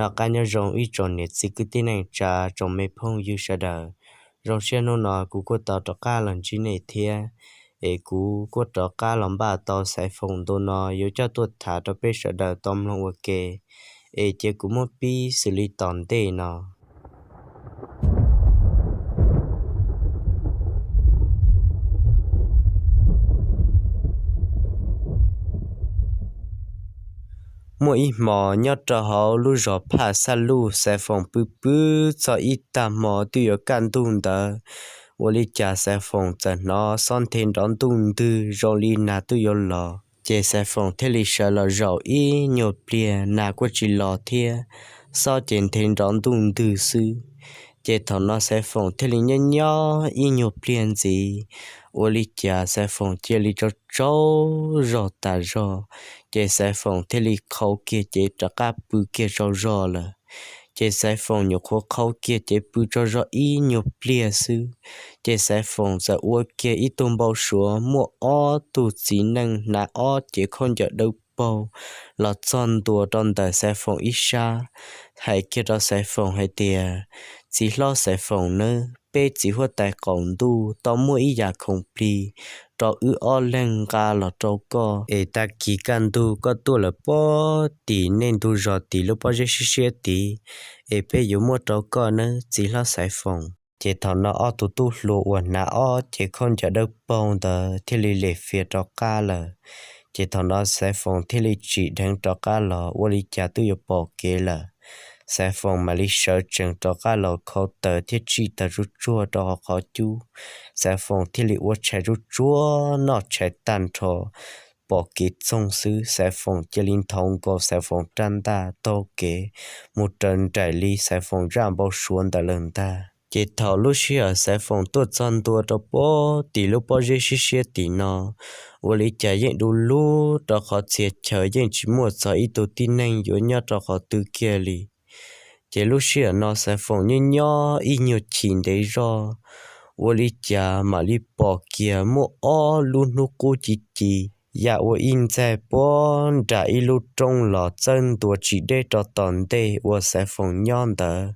Rov qab nyob zoo ib tsoom niam txiv kwv tij neej tsa tsoom me phooj ywg sawv daws. Zoo siab hnub no kuv kuj tau rov qab los ntsib nej thiab, es kuv kuj rov qab los npaj tau Xaiv Foom ntu no yuav coj tuaj tham rau peb sawv daws tau mloog ua ke, es cia kuv muab pib xws li tom ntej no. Muaj ib hmo nyob rau hauv lub zos Phaj Xaj Luj, Xaiv Foom pw pw txog ib tag hmo twb yuav kaj ntug ntawd, ua li cas Xaiv Foom txawm hnov xob nthe nrov ntuj ntwg zoo li nag twb yuav los. Ces Xaiv Foom thiaj li sawv los zaum ib nyuag pliag, nag kuj tsis los thiab, xob ces nthe nrov ntuj ntwg xwb. Ces thaum no Xaiv Foom thiaj li nyob nyob ib nyuag pliag ntxiv, ua li cas Xaiv Foom cia li tsaug tsaug zog tas zog, ces Xaiv Foom thiaj li qhau kiag cev rov qab pw kiag tsaug zog lawm. Ces Xaiv Foom nyuam qhuav qhau kiag cev pw tsaug zog ib nyuag pliag xwb, ces Xaiv Foom txawm ua kiag ib tug npau suav muaj ob tug txiv neej hnav ob cev khaub ncaws dawb paug los txog ntua rau ntawm Xaiv Foom ib sab, hais kiag rau Xaiv Foom hais tias, Txiv hlob Xaiv Foom nawb, peb txiv huab tais qaum ntuj tau muaj ib yam khoom plig rau wb ob leeg nqa los rau koj, es tag kis kaj ntug koj tuaj lawm pob tim nej ntug zos tim lub pob zeb siab siab tid, es peb yuav muab rau koj nawb txiv hlob Xaiv Foom. Ces thaum no ob tug tub hluas uas hnav ob cev khaub ncaws dawb paug ntawd thiaj li lem fias rov qab lawm. Ces thaum no Xaiv Foom thiaj li tsim dheev rov qab los, ua li cas twb yuav pom kev lawm. Xaiv Foom mam li sawv tsees rov qab los khau taws thiab tsij taws tsuj tsuag rau hauv qhov cub. Xaiv Foom thiaj li ua tshais tsuj tsuag noj tshais tag nrho, pom kev txoog xwb Xaiv Foom cia li nthau nkaus Xaiv Foom rab ntaj taug kev mus raws nraim li Xaiv Foom zaj npau suav ntawd lawm ntag. Ces thaum lub sij hawm Xaiv Foom tuaj txog ntua rau pob tim lub pob zeb siab siab tim no, ua li cas yeej du lug rau qhov txhia chaw yeej tsis muaj txog ib tug tib neeg yuav nyob rau qhov twg kiag li. Ces lub sij hawm no Xaiv Foom nyob nyob ib nyuag chim ntev zog, ua li cas mam li pom kiag muaj ob lub hnub qub ci ci ya ua ib ntxaig puag nram ib lub roob los txawb ntua tsis deb rau tom ntej uas Xaiv Foom nyob ntawd,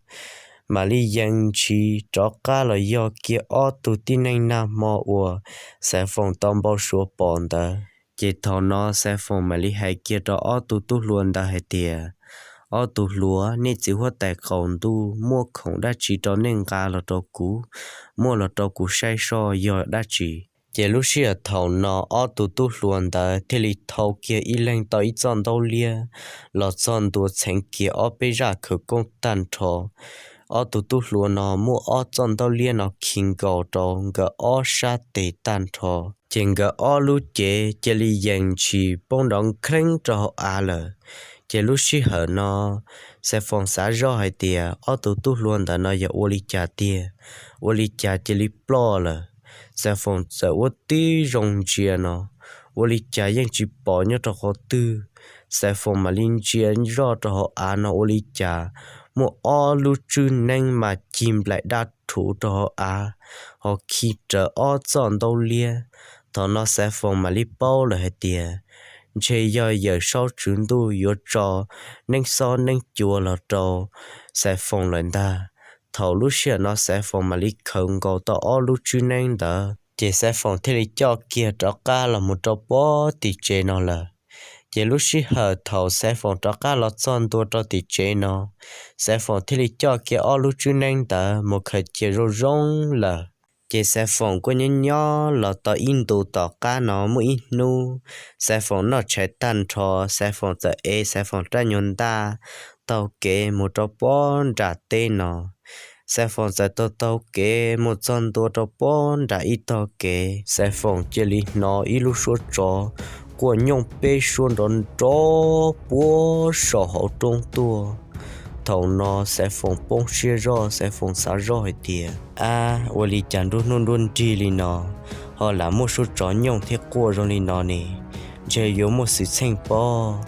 mam li yees ntshis rov qab los yog kiag ob tug tib neeg nag hmo uas Xaiv Foom tau npau suav pom ntawd. Ces thaum no Xaiv Foom mam li hais kiag rau ob tug tub hluas ntawd hais tias, Ob tug hluas, nej txiv huab tais qaum ntuj muaj khoom dab tsi rau nej nqa los rau kuv, muab los rau kuv saib soj yog dab tsi? Ces lub sij hawm thaum no ob tug tub hluas ntawd thiaj li thau kiag ib leeg tau ib txoj ntaub liab los txog ntua txheev kiag ob peb zaj khawv koob tag nrho. Ob tug tub hluas no muab ob txoj ntaub liab no khi nkaus rau nkawd ob sab tes tag nrho, ces nkawd ob lub cev cia li yees ntshis poob nrov nkheeb rau hauv av lawm. Ces lub sij hawm no Xaiv Foom xav zoj hais tias ob tug tub hluas ntawd no yog ua li cas tiag, ua li cas cia li ploj lawm. Xaiv Foom txawm ua tib zoo ntsia no, ua li cas yeej tsis pom nyob rau qhov twg. Xaiv Foom mam li ntsia zoj rau hauv av no ua li cas muaj ob lub tswb neeb mas cig nplaim daj rhuv rau hauv av, ho khi rawv ob txoj ntaub liab. Thaum no Xaiv Foom mam li paub lawm hais tias ntshe yog Yawm Saub Tswv Ntuj yuav tso neeb xob neeb cua los rau Xaiv Foom lawm ntag. Thaum lub sij hawm no Xaiv Foom mam li khawm nkaus tau ob lub tswb neeb ntawd, ces Xaiv Foom thiaj li coj kiag rov qab los mus rau pob tim tsev no lawm. Ces lub sij hawm thaum Xaiv Foom rov qab los txog ntua rau tim tsev no, Xaiv Foom thiaj li coj kiag ob lub tswb neeb ntawd mus khaws cia zoo zoo lawm. Ces Xaiv Foom kuj nyob nyob los tau ib ntus tom qab no muaj ib hnub, Xaiv Foom noj tshais tag nrho, Xaiv Foom txawm ev Xaiv Foom rab nyuag ntaj taug kev mus rau pob nram teb no. Xaiv Foom txawm taug taug kev mus txog ntua rau pob nram ib tog kev, Xaiv Foom cia li hnov ib lub suab tsov quaj nyooj peb suab nrov nrov puag saum hauv roob tuaj. Thaum no Xaiv Foom poob siab zoj, Xaiv Foom xav zoj hais tias, Ab, ua li cas nruab hnub nruab nrig li no ho lam muaj suab tsov nyooj thiab quaj zoo li no ne? Ntshe yuav muaj xwm txheej pob.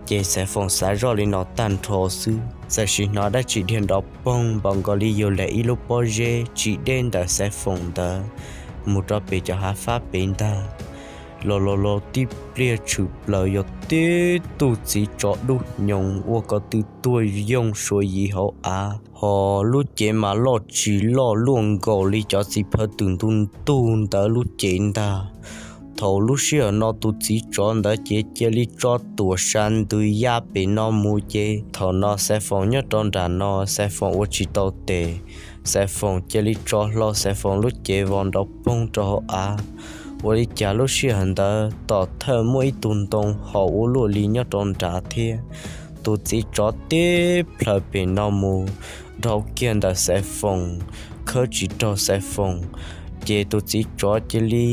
Ces Xaiv Foom xav zoj li no tag nrho xwb, txawm sim hnov dab tsi dhia nrov poog npaum nkaus li yus lam ib lub pob zeb tsis deb ntawm Xaiv Foom ntawd mus rau pem cov hav fab pem ntag. los los los tib pliag tshwm plaws yog tib tug txiv tsov dub hnyoo ua ko tw tuag yoog suav yiv hauv av, hos lub cev mas loj tsis loj luaj nkaus li cov txiv phawv twm ntuj ntug ntawd lub cev ntag. Thaum lub sij hawm no tus txiv tsov ntawd ces cia li tso tuam sa ntws ya pem no mus ces thaum no Xaiv Foom nyob rau nram no Xaiv Foom ua tsis tau tes, Xaiv Foom cia li tso hlo Xaiv Foom lub cev vos nrov poog rau hauv av. Ua li cas lub sij hawm ntawd tom thawj muaj ib tug ntoo haus ua luaj li nyob rau nrad thiab. Tus txiv tsov tib plhaws pem no mus, dhau kiag ntawm Xaiv Foom, khawb tsis raug Xaiv Foom, ces tus txiv tsov cia li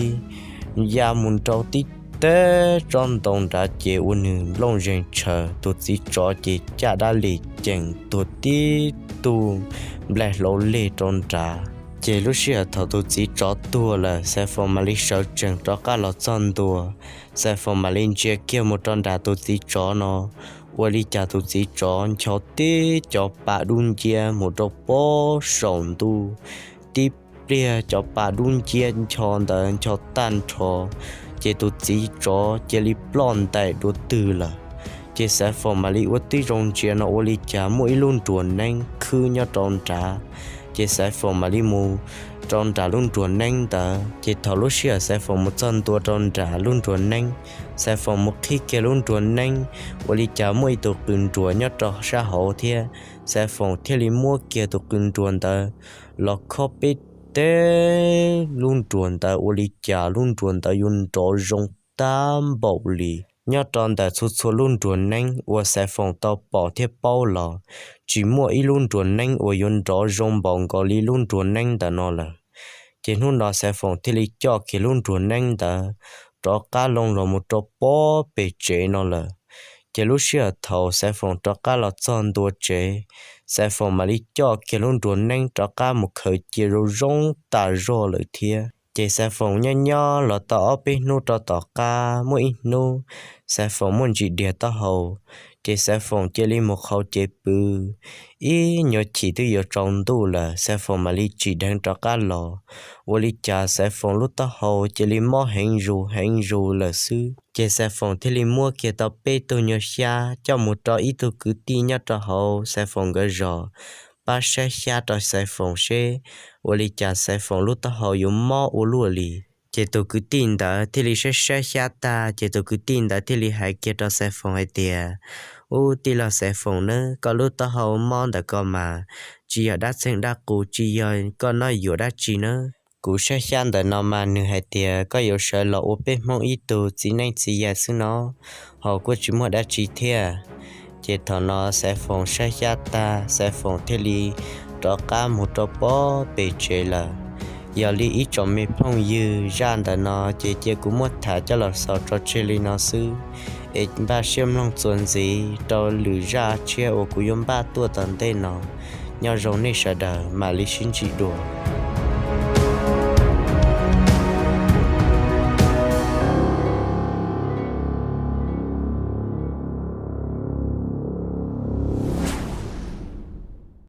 ya mus nrau tib teg tsob ntoo nrad ces ua nws nplooj zeeg tshaws, tus txiv tsov ces caj dab li ceem tuag tib tug nplaig hlauv leg rau nrad. Ces lub sij hawm thaum tus txiv tsov tuag lawm Xaiv Foom mam li sawv tsees rov qab los txog ntua, Xaiv Foom mam li ntsia kiag mus rau nram tus txiv tsov no, ua li cas tus txiv tsov ncho tib cov pa dub nciab mus rau pob saum ntuj, tib pliag cov pa dub nciab ncho ntawd ncho tag nrho, ces tus txiv tsov cia li ploj ntais dua twg lawm. Ces Xaiv Foom mam li ua tib zoo ntsia no ua li cas muaj ib lub nruas neeb khwb nyob rau nrad, ces Xaiv Foom mam li mus rau nram lub nruas neeb ntawd. Ces thaum lub sij hawm Xaiv Foom mus txog ntua rau nram lub nruas neeb, Xaiv Foom mus qhib kiag lub nruas neeb, ua li cas muaj ib tug qws nruas nyob rau sab hauv thiab, Xaiv Foom thiaj li muab kiag tus qws nruas ntawd los khob peb teg lub nruas ntawd ua li cas lub nruas ntawd yuav nrov zoo tag npaum li. Nyob rau ntawm txhua txhua lub nruas neeb uas Xaiv Foom tau pom thiab paub los, tsis muaj ib lub nruas neeb uas yuav nrov zoo npaum nkaus li lub nruas neeb ntawm no lawm. Ces hnub no Xaiv Foom thiaj li coj kiag lub nruas neeb ntawd rov qab loo los mus rau pob pem tsev no lawm. Ces lub sij hawm thaum Xaiv Foom rov qab los txog ntua tsev, Xaiv Foom mam li coj kiag lub nruas neeb rov qab mus khaws cia zoo zoo tas zog lawm thiab. Ces Xaiv Foom nyob nyob los tau ob peb hnub rau tom qab muaj ib hnub, Xaiv Foom muaj ntsis diag taub hau, ces Xaiv Foom cia li mus qhauv cev pw. Ib nyuag chim twb yuav tsaus ntuj lawm Xaiv Foom mam li tsim dheev rov qab los. Ua li cas Xaiv Foom lub taub hau cia li mob heev zus heev zus lawm xwb. Ces Xaiv Foom thiaj li muab kiag tau peb tug nyuag xyab coj mus rau ib tug kwv tij nyob rau hauv Xaiv Foom nkawd zos pab saib xyab rau Xaiv Foom seb ua li cas Xaiv Foom lub taub hau yuav mob ua luaj li. Ces tus kwv tij ntawd thiaj li saib saib xyab tag ces tus kwv tij ntawd thiaj li hais kiag rau Xaiv Foom hais tias, Ub, tij laug Xaiv Foom nawb, koj lub taub hau mob ntawm ko mas tsis yog dab txeeg dab qus, tsis yog koj noj yuam dab tsi nawb. Kuv saib xyab ntawm no mas nws hais tias koj yuav sawv los ua peb Hmoob ib tug txiv neej txiv yaig xwb no, ho kuj tsis muaj dab tsi thiab. Ces thaum no Xaiv Foom saib xyab tag, Xaiv Foom thiaj li rov qab mus rau pob pem tsev lawm. Yog li ib tsoom me phooj ywg, zaj ntawm no ces cia kuv muab tham coj los xaus tso tseg li no xwb, es npaj siab mloog txuas ntxiv rau lwm zaj tshiab uas kuv yuav npaj tuaj tom ntej no. Nyob zoo nej sawv daws, mam li sib ntsib dua.